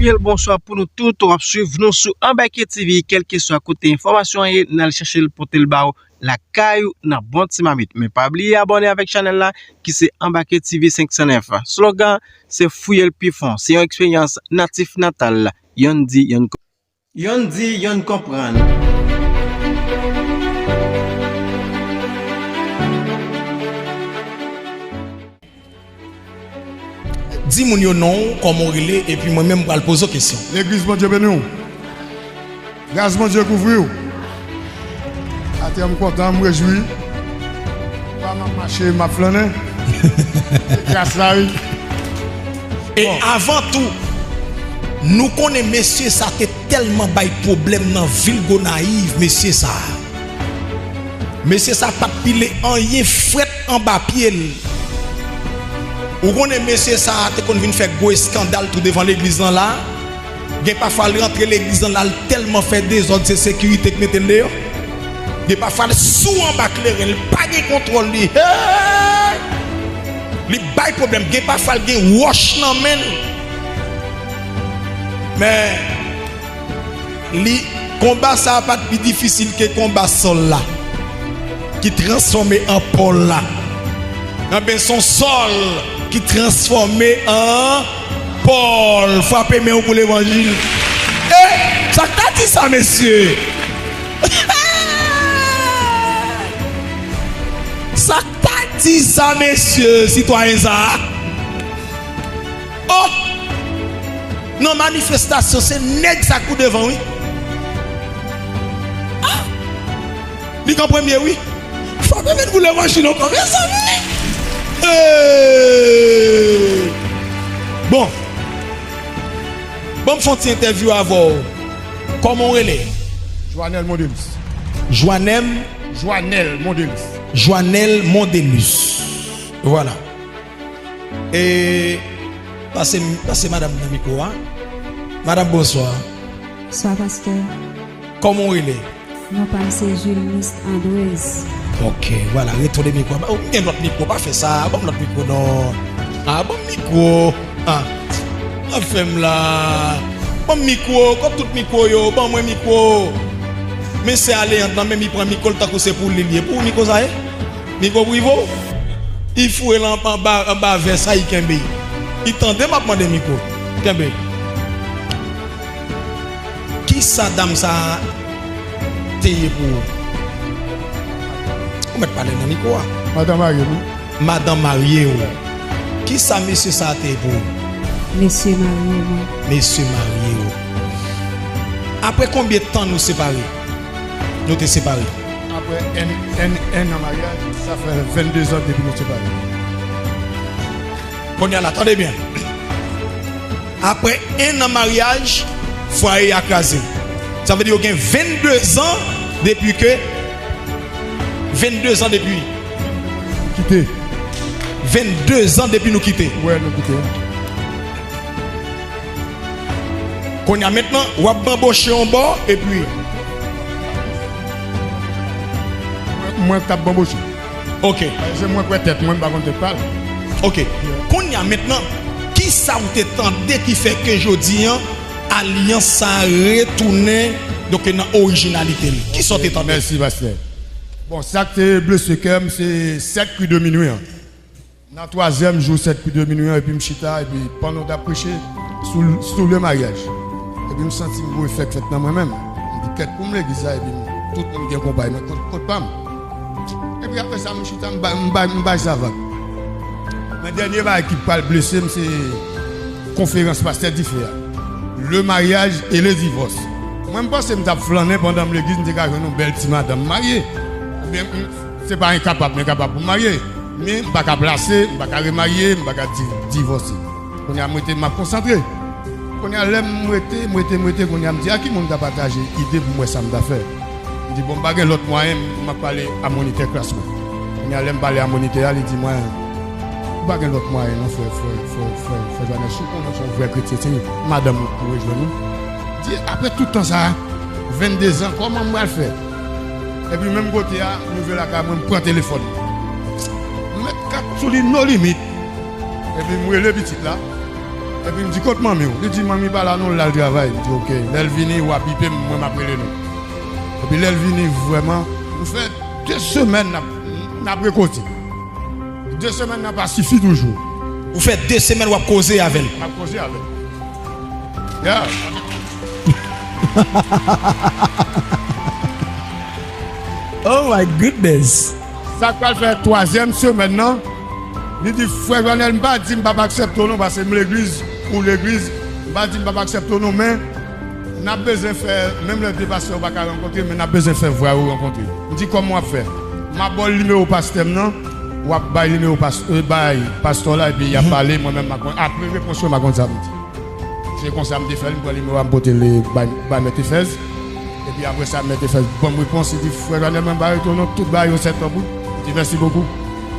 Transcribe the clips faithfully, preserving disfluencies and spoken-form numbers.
Bèl bonswa pou nou tout, w ap swiv nou sou Anbake T V, kèlkeswa kote enfòmasyon an ye, n al chèche l pote l ba w lakay ou nan bon ti mamit. Men pa bliye abòne avèk chanèl la ki se Anbake T V senk san nèf. Slogan, se fouye l pi fon. Se yon eksperyans natif natal. Yonn di, yonn Yonn di, yonn konprann. Di moun yo non w, kòman w rele, epi mwen menm m pral poze w kesyon. Legliz, Bondye beni w. Gras Bondye kouvri w. Atè m kontan, m rejwi. Kwa m ap mache, m ap flannen. Se gras la, wi. E bon, avan tou, nou konnen mesye sa te tèlman bay pwoblèm nan vil Gonayiv, mesye sa. Mesye sa pa t pile anyen frèt anba pye l. Ou konnen mesye sa te konn vin fè gwo eskandal tou devan legliz lan la. Gen pafwa l rantre legliz lan la, l tèlman fè dezòd, se sekirite k mete l deyò. Gen pafwa l sou anba kleren, l pa gen kontwòl li. Hey! Li bay pwoblèm. Gen pafwa l gen wòch nan men l. Men, li, konba sa a pa t pi difisil ke konba Sòl la, ki transfòme an Pòl la. Enben, se yon Sòl ki transfòme an Pòl. Frape men w pou levanjil. E, sa k ta di sa, mesye? Sa k ta di sa, mesye, sitwayen sa a? Oh! Nan manifestasyon, se nèg sa k pou devan, wi. Ah! Li k an premye, wi. Frape men pou levanjil ankò, mezanmi. Hey! Bon. Ban m fè yon ti entèvyou avè w. Kòman w rele? Joanel Mondelus. Joanel? Joanel Mondelus. Joanel Mondelus. Vwala. E pase, pase madanm nan mikwo a. Madanm, bonswa. Bonswa, pastè. Kòman w rele? Non pa m se Julmist Andrez. Ok, vwala, retounen mikwo a. Oh, m gen lòt mikwo, pa fè sa. Ban m lòt mikwo, non. Ah, ban m mikwo. Ah, w ap fè m la. Ban m mikwo, kot tout mikwo yo, ban mwen mikwo. Men sè Aleandre nan, men li pran mikwo l tankou se pou li l ye. Pou ou mikwo sa ye? Mikwo prive w? Li foure l anba, anba vès la, li kenbe. Li tande m ap mande mikwo. Kenbe. Kisa dam sa a te ye pou ou? Ou mèt pale nan mikwo a. Madan marye m. Madan marye w. Kisa mesye sa a te ye pou ou? Mesye marye mwen. Mesye marye w. Apre konbyen tan nou separe? Nou te separe? Apre en, en, en an maryaj, sa fè venndezan depi nou separe. Kounye a la, tande byen. Apre en an maryaj, fwaye a kraze. Sa vle di yo gen venndezan depi ke, venndezan depi. Kite. Venndezan depi nou kite. Wè, nou kite. Kounye a mentnan, w ap banboche yon bò, epi. Mwen, mwen k ap banboche. Ok. Se mwen k wè tèt mwen, m pa konn tèt pa l. Ok. Kounye a mentnan, kisa w te tande ki fè ke jodi an, alyans sa a retounen, donk, nan orijinalite l? Kisa w te tande? Mèsi, pastè. Bon, sa k te blese kè m, se sèt kri de minwi an. Nan twazyèm jou sèt kri de minwi an, epi m chita, epi pandan w t ap preche sou, sou le maryaj, epi m santi m gon efè k fèt nan mwen menm. M di, "Kèt pou m legliz la," epi m, tout moun gen konpay mwen, kot, kot pa m. Epi apre sa, m chita, m bay, m bay, m bay sa vag. Men dènye bagay ki pral blese m, se konferans pastè Dife a. Le mariage et le divorce. Mwen, m panse m t ap flannen pandan m legliz, m te ka jwenn yon bèl ti madanm marye. Oubyen, m, se pa enkapab, m enkapab pou m marye. Men m pa ka plase, m pa ka remarye, m pa ka di-, divòse. Kounye a, m rete, m ap konsantre. Kounye a, lè m rete, m rete, m rete, kounye a, m di, "A ki moun m ka pataje ide pou m wè sa m ta fè?" M di, "Bon, m pa gen lòt mwayen, m ap pale a monitè klas mwen." Kounye a, lè m pale a monitè a, li di mwen, "Ou pa gen lòt mwayen non, frè, frè, frè, frè, frè Joanel. Si w konnen w se yon vrè kretyen, se madanm ou pou rejwenn ou." Di, apre tout tan sa a, venndezan, kòman m pral fè? Epi menm kote a, m rive lakay mwen, m pran telefòn. M met kat sou li no limit. Epi m rele pitit la. Epi m di, "Kot manmi w?" Li di, "Manmi pa la non, l al travay." M di, "Oke, lè l vini, w a bipe m, mwen m ap rele nou." Epi lè l vini, vrèman, nou fè de semèn n ap, n ap rekoze. De semèn nan pa sifi toujou. Ou fè de semèn w ap koze avè l. M ap koze avè l. Yeah. Oh my goodness. Sa k pral fè twazyèm semèn nan, li di, "Frè Joanèl, m pa di m p ap aksepte w non, paske m legliz, ou legliz, m pa di m p ap aksepte w non, men n ap bezwen fè, menm lè de pastè yo pa ka rankontre, men n ap bezwen fè vwa yo rankontre." M di, "Kòman w ap fè?" M ap ba w nimewo pastè m nan, w ap bay nimewo pas-, euh, bay pastè w la, epi y ap pale, mwen menm, m a konn, apre repons yo, m a konn sa pou m di. Se konsa m te fè l, m pran nimewo a, m pote l bay, bay mèt Efèz. Epi apre sa, mèt Efèz ban m repons, li di, "Frè Joanèl, mwen pa rete w non, tout bagay yo sèt an bout." M di, "Mèsi bokou."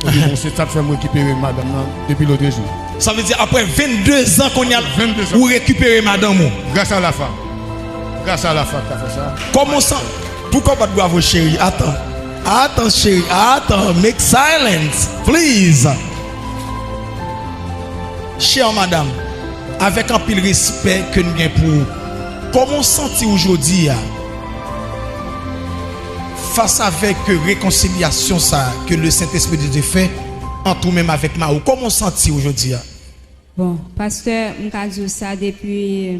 Epi bon, se sa k fè m rekipere madanm nan depi lòtrejou. Sa vle di, apre vennde zan kounye a, vennde zan, ou rekipere madanm ou. Gras a lafwa. Gras a lafwa k ta fè sa. Kòman sa? Poukò w bat bravo, cheri? Atan. Atan, cheri. Atan. Make silence, please. Chère madame, avèk anpil respè ke n gen pou ou, kòman w santi w jodi a? Fas avèk rekonsilyasyon sa a ke le Sentespri de Dye fè ant ou menm avèk mari w, kòman w santi w jodi a? Bon, pastè, m ka di w sa depi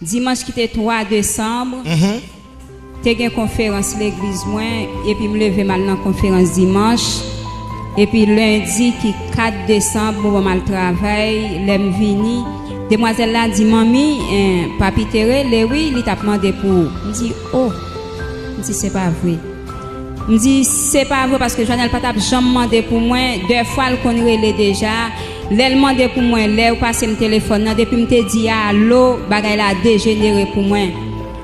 dimanch ki te twa desanm, te gen konferans legliz mwen, epi m leve m al nan konferans dimanch, epi lendi ki kat desanm, bon, m al travay, lè m vini, demwazèl la di, "Manmi, eh, papi te rele wi, li t ap mande pou ou." M di, "O." M di, "Se pa vre." M di, "Se pa vre, paske Joanèl pa t ap janm mande pou mwen. Dèfwa l konn rele deja. Lè l mande pou mwen, lè yo pase m telefòn nan, depi m te di alo, bagay la dejenere pou mwen."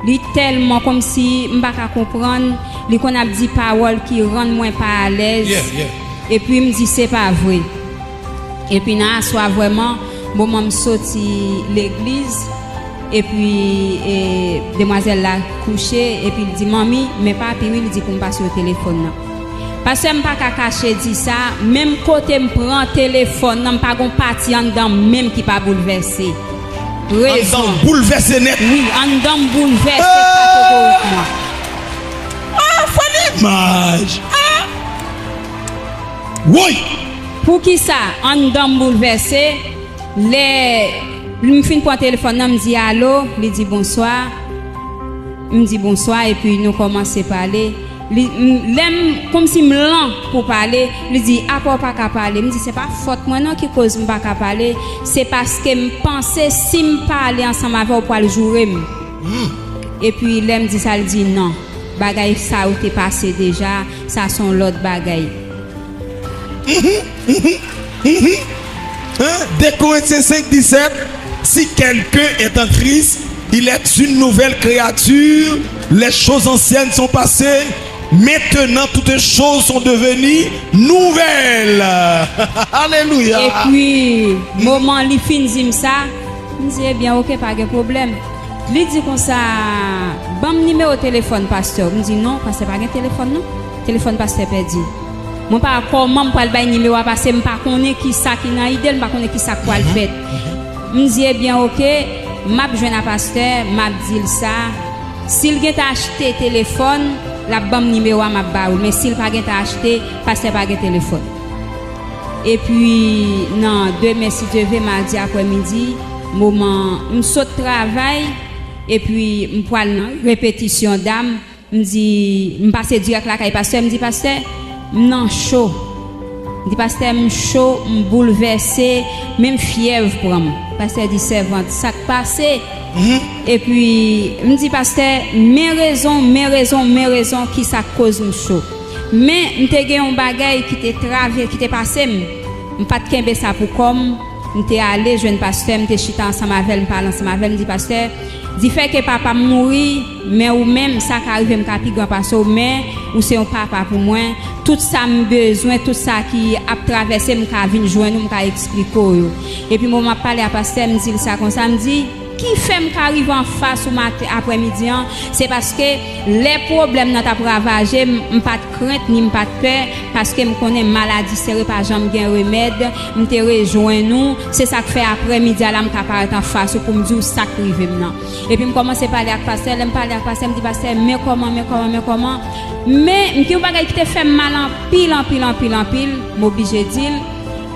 Li tèlman kòmsi m pa ka konprann, li konn ap di pawòl ki rann mwen pa alèz. Yeah, yeah. Epi m di, "Se pa vre." Epi nan aswè a vrèman, moman m soti legliz, epi, e, demwazèl la kouche, epi l di, "Manmi, men papi wi," li di, "pou m pase w telefòn nan." Pastè, m pa ka kache di sa, menm kote m pran telefòn nan, m pa gon pati anndan m menm ki pa boulvèse. Rezon. Anndan w boulvèse nèt. Wi, anndan m boulvèse kategorikman. Ah, fò limaj. Ah. Woy! Poukisa anndan m boulvèse? Lè m fin pran telefòn nan, m di, "Alo?" Li di, "Bonswa." M di, "Bonswa," epi nou kòmanse pale. Li, m, lè m, kòmsi m lan pou pale, li di, "Apa w pa ka pale?" M di, "Se pa fòt mwen non ki koz m pa ka pale, se paske m panse si m pale ansanm avè w, w pral joure m." Epi lè m di sa, li di, "Non, bagay sa yo te pase deja, sa se yon lòt bagay." Mhm, mhm, mhm. Hein? Deux Corinthiens cinq, dix-sept, si quelqu'un est en Christ, il est une nouvelle créature. Les choses anciennes sont passées. Maintenant, toutes choses sont devenues nouvelles. Alelouya. Epi, moman li fin di m sa, m di, "Ebyen, oke, pa gen pwoblèm." Li di konsa, "Ban m nimewo telefòn pastè w." M di, "Non, pastè pa gen telefòn, non. Telefòn pastè pèdi." Mwen pa wè kòman m pral bay nimewo a, paske m pa konnen ki sa ki nan ide l, m pa konnen ki sa k pral fèt. M di, "Ebyen, oke, m ap jwenn a pastè, m ap di l sa. Si l gentan achte telefòn, l ap ban m nimewo a, m ap ba ou l. Men si l pa gentan achte, pastè pa gen telefòn." Epi, nan demen, si Dye vle, madi aprèmidi, moman m sot travay, epi m pral nan repetisyon dam, m di, m pase dirèk lakay pastè, m di, "Pastè, m nan cho." M di, "Pastè, m cho, m boulvèse, menm fyèv pran m." Pastè di, "Sèvant, sa k pase?" Epi, m di, "Pastè, men rezon, men rezon, men rezon ki sa k koz m cho." Men, m te gen yon bagay ki te travè-, ki te pase m. M pa t kenbe sa pou kò m. M te ale jwenn pastè, m te chita ansanm avè l, m pale ansanm avè l, m di, "Pastè, difè ke papa m mouri, men ou menm, sa ka rive m ka pi gran pase w, men ou se yon papa pou mwen. Tout sa m bezwen, tout sa ki ap travèse m, m ka vin jwenn ou, m ka eksplike w yo." Epi moman m ap pale a pastè, m di l sa konsa, m di, Ki fè m ka rive anfas ou maten, aprèmidi an, se paske lè pwoblèm nan t ap ravaje m, m pa t krent ni m pa t pè, paske m konnen maladi sere pa janm gen remèd, m te rejwenn ou, se sa k fè aprèmidi a la m ka parèt anfas ou pou m di w sa k rive m nan. Epi m kòmanse pale ak pastè, lè m pale ak pastè, m di, "Pastè, men kòman, men kòman, men kòman?" Men m gen yon bagay ki te fè m mal anpil, anpil, anpil, anpil, m oblije di l,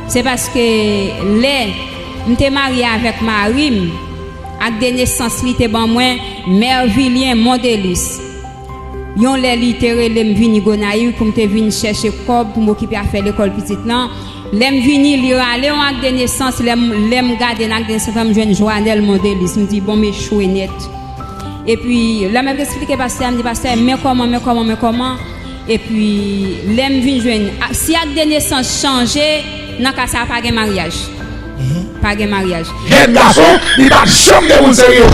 se paske lè m te marye avèk mari m, ak de nesans li te ban mwen Mervilien Mondelis. Yon lè li te rele m vini Gonayiv pou m te vin chèche kòb pou m okipe afè lekòl pitit lan. Lè m vini, li rale yon ak de nesans. Lè m, lè m gade nan ak de nesans lan, m jwenn Joanel Mondelis. M di, "Bon, m echwe nèt." Epi, lè m ap eksplike pastè a, m di, "Pastè, men kòman, men kòman, men kòman?" Epi, lè m vin jwenn, a- si ak de nesans chanje, nan ka sa a pa gen maryaj. Pa gen maryaj. Jèn gason, li pa janm gen moun serye.